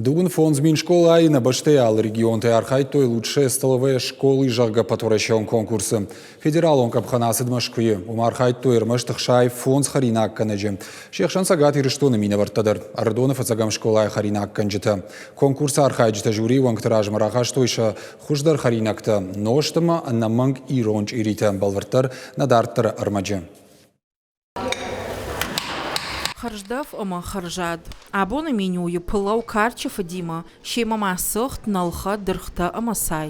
Дыууын 5000 скъолайы нӕ бӕстӕйы алы регионтӕй архайдтой «Лучшая столовая школы», зӕгъгӕ, ӕппӕтуӕрӕсеон конкурсы. Федералон къӕпхӕн ацыд Мӕскуыйы. Уым архайдтой ӕрмӕст 65 хӕринаггӕнӕджы. Се хсӕн Цӕгат Ирыстоны минӕвӕрттӕ дӕр. Ӕрыдоны фыццӕгӕм скъолайы хӕринаггӕнджытӕ. Конкурсы архайджытӕ жюрийы уӕнгты размӕ рахастой сӕ хуыздӕр хӕринӕгтӕ, нозт ӕмӕ ӕнӕмӕнг ирон чъиритӕ, бӕлвырддӕр нӕ дарддӕры ӕрмӕджы. Хӕрздӕф ӕмӕ хӕрзад. Абоны менюйы пылау карчы фыдимӕ, семӕ ма цыхт, нӕлхӕ, дыргътӕ ӕмӕ цай.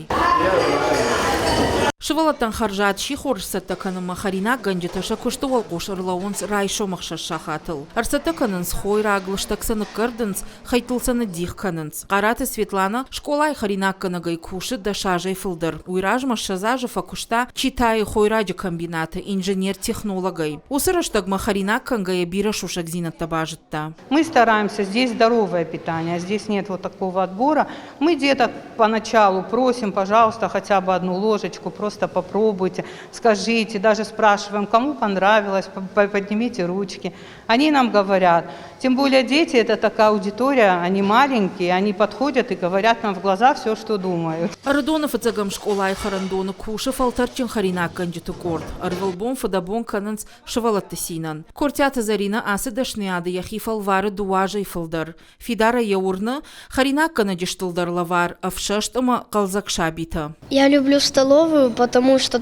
Сывӕллӕттӕн хӕрзад сихор сцӕттӕ кӕнынмӕ хӕринаггӕнджытӕ сӕ куысты уӕлхъус ӕрлӕууынц райсом ӕхсӕз сахатыл. Ӕрцӕттӕ кӕнынц хойраг, лыстӕг сӕ ныккӕрдынц, хӕйттыл сӕ ныддих кӕнынц. Хъараты Светланӕ скъолайы хӕринаггӕнӕгӕй кусы 10 азӕй фылдӕр. Уый размӕ 20 азы фӕкуыста Читайы хойраджы комбинаты инженер-технологӕй. Уыцы рӕстӕгмӕ хӕринаг кӕнгӕйӕ бирӕ сусӕгдзинӕдтӕ базыдта. Мы стараемся, здесь здоровое питание, здесь нет вот такого отбора. Мы деток поначалу просим, пожалуйста, хотя бы одну ложечку, просто попробуйте, скажите, даже спрашиваем, кому понравилось, поднимите ручки. Они нам говорят, тем более дети – это такая аудитория, они маленькие, они подходят и говорят нам в глаза все, что думают. Ӕрыдоны фыццӕгӕм скъолайы хӕрӕндоны кусы фӕлтӕрдджын хӕринаггӕнджыты къорд. Ӕрвылбон фыдӕбон кӕнынц сывӕллӕтты цинӕн. Кортиаты Зӕринӕ ацы дӕсныйады йӕхи фӕлвары дыууӕ азӕй фылдӕр. Фидарӕй йӕ уырны, хӕринаггӕнӕджы стылдӕр лӕвар, ӕфсӕст ӕмӕ хъӕлдзӕг сабитӕ. Я люблю столовую, потому что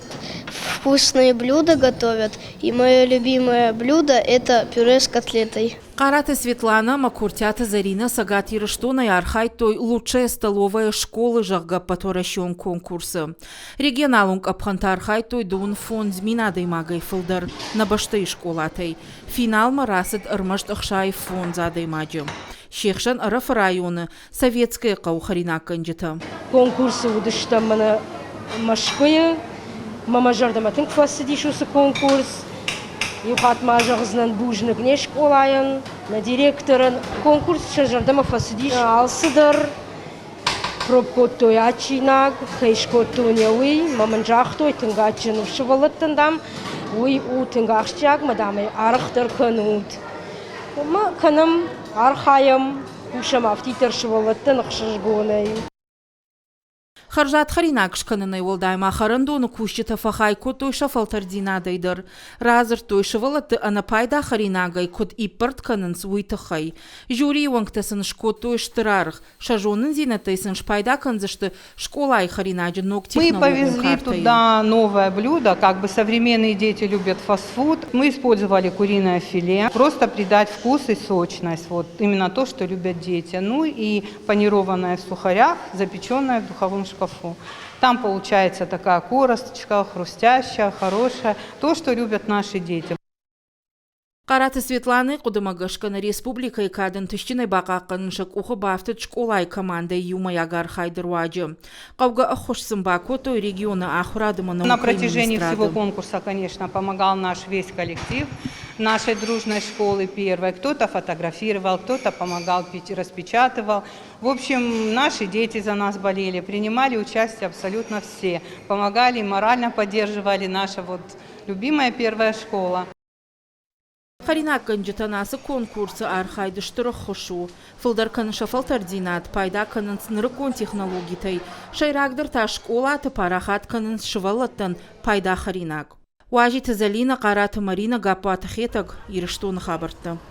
вкусные блюда готовят, и мое любимое блюдо – это пюре с котлетой. Хъараты Светланӕ ӕмӕ Куртиаты Зӕринӕ Цӕгат Ирыстонӕй архайдтой «Лучшая столовая школы», зӕгъгӕ, ӕппӕтуӕрӕсеон конкурсы. Регионалон къӕпхӕнты архайдтой 55 000 адӕймагӕй фылдӕр нӕ бӕстӕйы скъолатӕй. Финалмӕ рацыд ӕрмӕст 65 адӕймаджы. Се хсӕн Ӕрӕфы районы Советское хъӕуы хӕринаггӕнджытӕ. Конкурсы уыдыстӕм мӕнӕ Мӕскуыйы. Мӕ мӕ зӕрдӕмӕ тынг фӕцыдис уыцы конкурс. Иу хатт ма зӕгъдзынӕн бузныг не скъолайӕн, нӕ директорӕн. Конкурс сӕ зӕрдӕмӕ фӕцыдис алцыдӕр. Проб кодтой адджинаг, кӕй скодтон йӕ уый, мӕ мын загътой, тынг адджын у сывӕллӕттӕн, дам, уый у тынг ахсджиаг, мӕ, дам, ӕй арӕхдӕр кӕнут. Ӕмӕ кӕнӕм, архайӕм, кусӕм афтиддӕр сывӕллӕттӕн ӕхсызгонӕй. Хӕрзад хӕринаг скӕнынӕй уӕлдай ма хӕрӕндоны кусджытӕ фӕхай кодтой сӕ фӕлтӕрддзинадӕй дӕр. Радзырдтой, сывӕллӕтты ӕнӕпайда хӕринагӕй куыд иппӕрд кӕнынц, уый тыххӕй. Жюрийы уӕнгтӕ сын скодтой стыр аргъ. Сӕ зонындзинӕдтӕй сын спайда кӕндзысты скъолайы хӕринаджы ног Мы технологон повезли картӕйы. Туда новое блюдо, как бы современные дети любят фастфуд. Мы использовали куриное филе, просто придать вкус и сочность, вот именно то, что любят дети. Ну и панированное в сухарях, запеченное в духовом шкафу. Там получается такая коросточка, хрустящая, хорошая, то, что любят наши дети. Хъараты Светланӕйы хъуыдымӕ гӕсгӕ нӕ республикӕйы кад ӕнтыстджынӕй бахъахъхъӕнын сӕ къухы бафтыд скъолайы командӕйы иумӕйаг архайды руаджы. Хъӕугӕ ӕххуыс сын бакодтой регионы ахуырад ӕмӕ На наукӕйы протяжении всего министрады. Конкурса, конечно, помогал наш весь коллектив нашей дружной школы первой. Кто-то фотографировал, кто-то помогал, распечатывал. В общем, наши дети за нас болели, принимали участие абсолютно все. Помогали, морально поддерживали наша вот любимая первая школа. Хӕринаггӕнджытӕн ацы конкурсы архайд стыр ӕххуыс у. Фылдӕр кӕны сӕ фӕлтӕрддзинад, пайда кӕнынц нырыккон технологитӕй. Сӕйрагдӕр та скъолаты парахат кӕнынц сывӕллӕттӕн пайда хӕринаг. Уазиты Зӕлинӕ, Хъараты Маринӕ, Гаппуаты Хетӕг, Ирыстоны хабӕрттӕ.